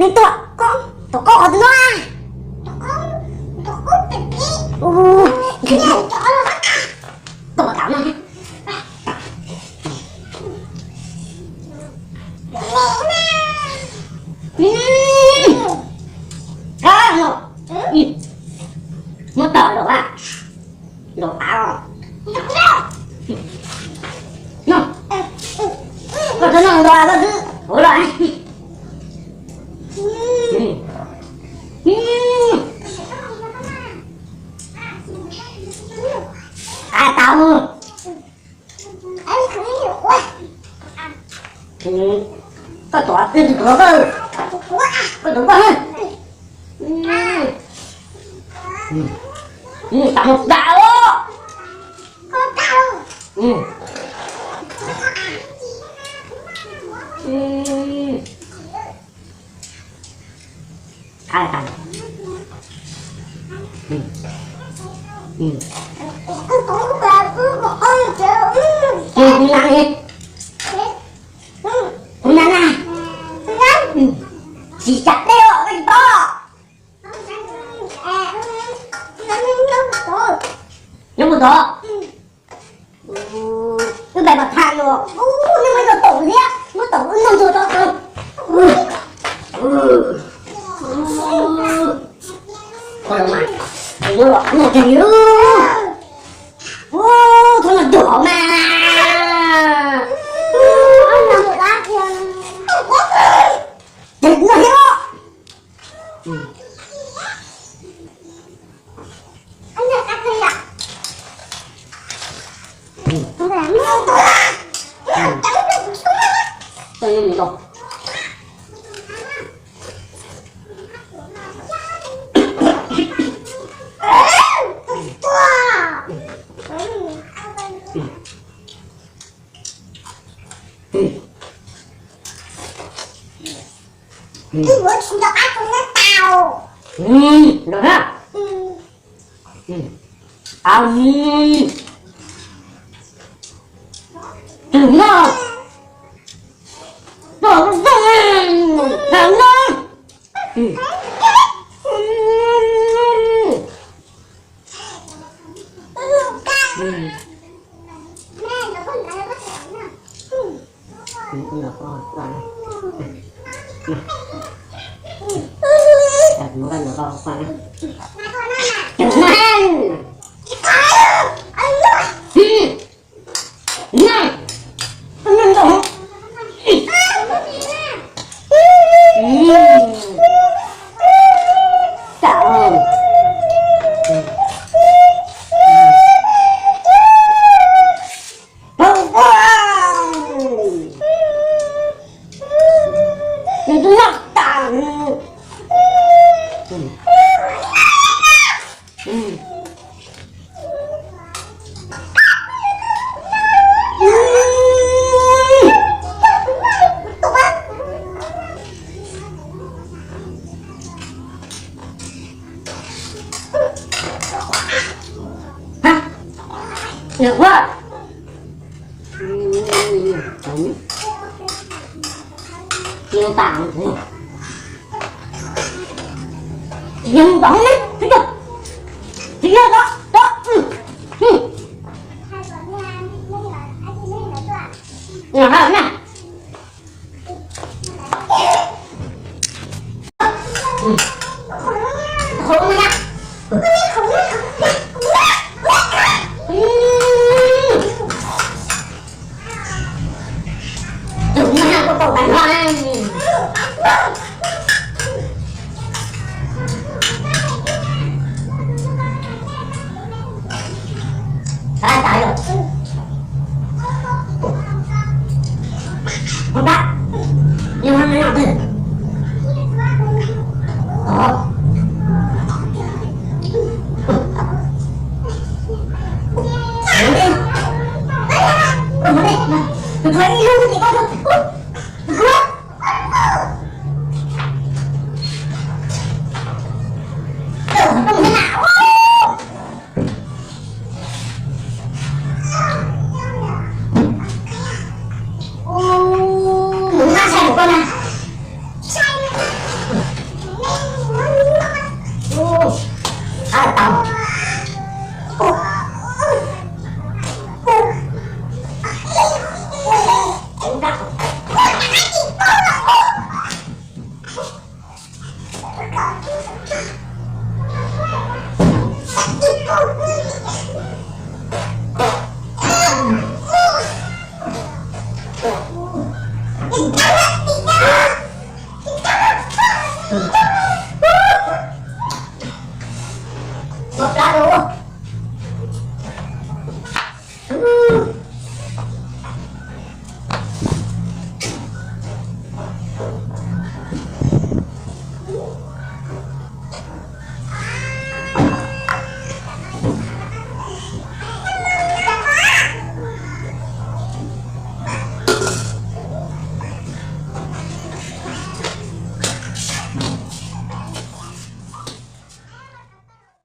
Neb tuaj, tuaj koj qhov twg no? Tuaj tham no. Muab tau los a, los a. No, koj txhob noj ntau koj xwb, ua los. A tau. Koj tuav, koj tuav, koj tuav koj. Tam mus dam os. Kuv na na, tsis cas dej os, koj tsis paub. Nyob puag tod. Wb npais mas tham no, nej muab rau taum thiab, muab taum wb noj ntxuag rau. Noj kawg li. Txhob noj dog mas. Noj thiab. Ib hnub tsis nco qab tus nyob tau. Los na. Tus no. Tus no. Tau. Ua plab rau.